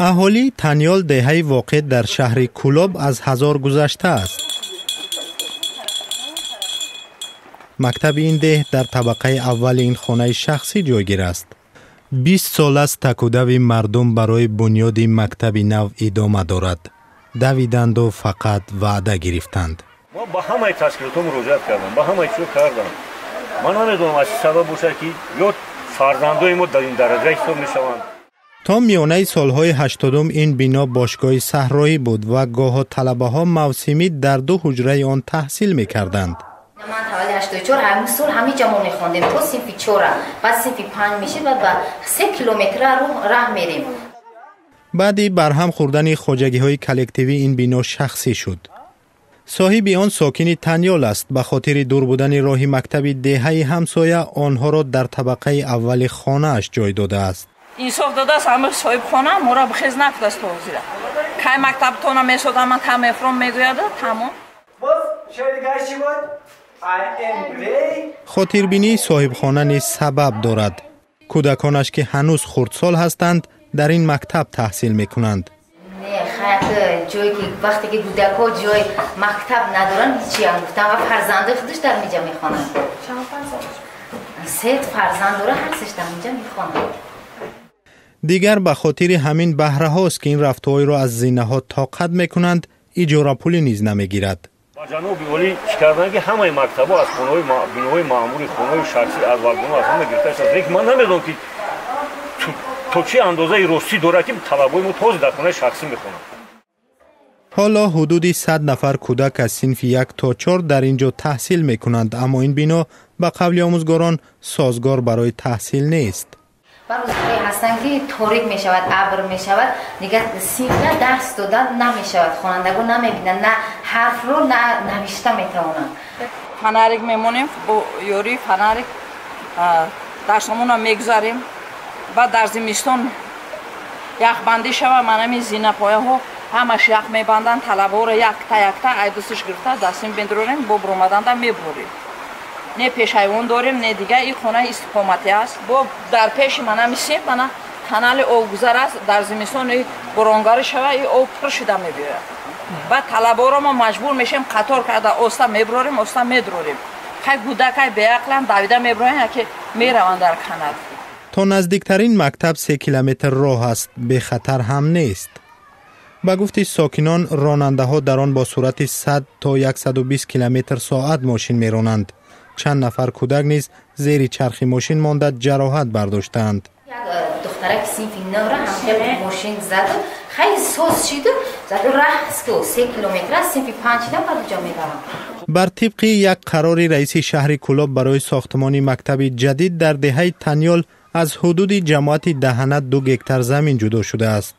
Аҳолии Танёл, деҳаи воқеъ дар шаҳри Кӯлоб, аз 1000 гузашта аст. Мактаби ин деҳ дар табақаи аввали ин хонаи шахсӣ ҷойгир аст. 20 сол аст такудави мардум барои бунёди мактаби нав идома дорад. Давиданду фақат ваъда гирифтанд. Мо ба ҳамаи ташкилотҳо муроҷиат кардам, ба ҳамаи чизо кардам. Ман намедонам, аз чӣ сабаб бошад, ки ё фарзандои мо дар ин дараҷа ҳисоб мешаванд. То миёнаи солҳои 80-ум ин бино бошгоҳи саҳроӣ буд ва гоҳо талабаҳо мавсимӣ дар ду ҳуҷраи он таҳсил мекарданд. Ман таваллуди 84, ҳамин сол ҳамин ҷа мо мехондем то синфи 4, баъд синфи 5 мешид, баъд ба 3 километра раҳ мерем. Баъди барҳам хӯрдани хоҷагиҳои коллективӣ ин бино шахсӣ шуд. Соҳиби он сокини Танёл аст. Ба хотири дур будани роҳи мактаби деҳаи ҳамсоя онҳоро дар табақаи аввали хонааш ҷой додааст. Инсоф додааст ҳама соҳибхона, моро бихез накардааст то ҳозира. Кай мактабтона месозам, ман та мефуром мегӯяд, тамом. Хотирбинии соҳибхона низ сабаб дорад. Кӯдаконаш, ки ҳанӯз хурдсол ҳастанд, дар ин мактаб таҳсил мекунанд. Не, хайр, ҷое ки вақте ки кӯдакҳо ҷои мактаб надоранд, ҳечи ҳам гуфтам, ва фарзандои худаш дар инҷа мехонанд. Чанд фарзанд? Се фарзанд дора, ҳар сеш дар инҷа мехонанд. Дигар ба хотири ҳамин баҳраҳост, ки ин рафтуҳоеро аз зинаҳо тоқат мекунанд, иҷорапулӣ низ намегирад. Ба ҷаноби олӣ чӣ карданд, ки ҳамаи мактабҳо аз хонаҳои биноҳои маъмури, хонаҳои шахсӣ, аз вагонҳо, аз ҳама гирифта шудааст. Лекин ман намедонам, ки то чӣ андозаи ростӣ дорад, ки талабои мо тоза дар хонаи шахсӣ мехонанд. Ҳоло ҳудуди 100 нафар кӯдак аз синфи 1 то 4 дар ин ҷо таҳсил мекунанд, аммо ин бино ба қавли омӯзгорон созгор барои таҳсил нест. Ба рӯзҳое ҳастанд, ки торик мешавад, абр мешавад, дигар синфда дарс додан намешавад, хонандагон намебинанд, на ҳарфро, на навишта метавонанд. Фонарик мемонем, бо ёрии фонарик дарсомонро мегузарем. Баъд дар зимистон яхбандӣ шава, ман ҳамин зинапояҳо ҳамаш ях мебанданд, талабаҳоро якта якта айдусиш гирифта дастим медурорем, бо буромаданда мебурем. Не пешайвон дорем, не дигар, ин хонаи истиқоматӣ аст. Бо дар пеши ман ҳами синф мана канали обгузар аст, дар зимистон и буронгарӣ шава, и об пур шуда мебиёяд. Баъд талабаҳоро мо маҷбур мешем қатор карда оста мебурорем, оста медурорем. Хай кӯдакай беақланд, давида мебуроянд, яке мераванд дар канал. То наздиктарин мактаб 3 километр роҳ аст, бехатар ҳам нест. Ба гуфти сокинон, ронандаҳо дар он бо суръати 100 то 120 километр соат мошин меронанд. Чанд нафар кӯдак низ зери чархи мошин монда ҷароҳат бардоштаанд. Як духтараки синфи 9-ра ҳам хеле мошин заду, хеле соз шиду, заду раҳст ку 3 километр аст, синфи 5 шидам, баъд ҷо мебарам. Бар тибқи як қарори раиси шаҳри Кӯлоб барои сохтмони мактаби ҷадид дар деҳаи Танёл аз ҳудуди ҷамоати Даҳана 2 гектар замин ҷудо шудааст.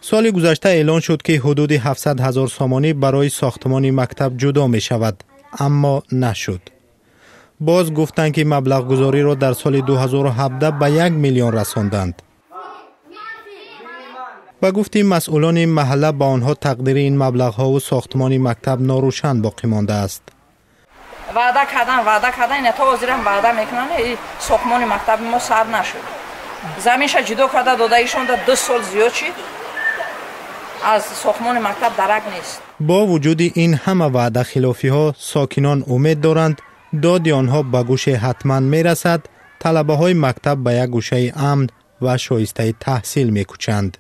Соли гузашта эълон шуд, ки ҳудуди 700 ҳазор сомонӣ барои сохтмони мактаб ҷудо мешавад, аммо нашуд. Боз гуфтанд, ки маблағгузориро дар соли 2017 ба 1 миллион расонданд. Ба гуфти масъулони маҳалла, ба онҳо тақдири ин маблағҳову сохтмони мактаб норӯшан боқӣ мондааст. Ваъда кардан, ваъда кардан, ина то ҳозирам ваъда мекунанд, и сохтмони мактаби мо сар нашуд. Заминша ҷудо карда додаишонда 2 сол зиёд шид, аз сохтмони мактаб дарак нест. Бо вуҷуди ин ҳама ваъдахилофиҳо сокинон умед доранд, доди онҳо ба гӯше ҳатман мерасад, талабаҳои мактаб ба як гӯшаи амн ва шоистаи таҳсил мекӯчанд.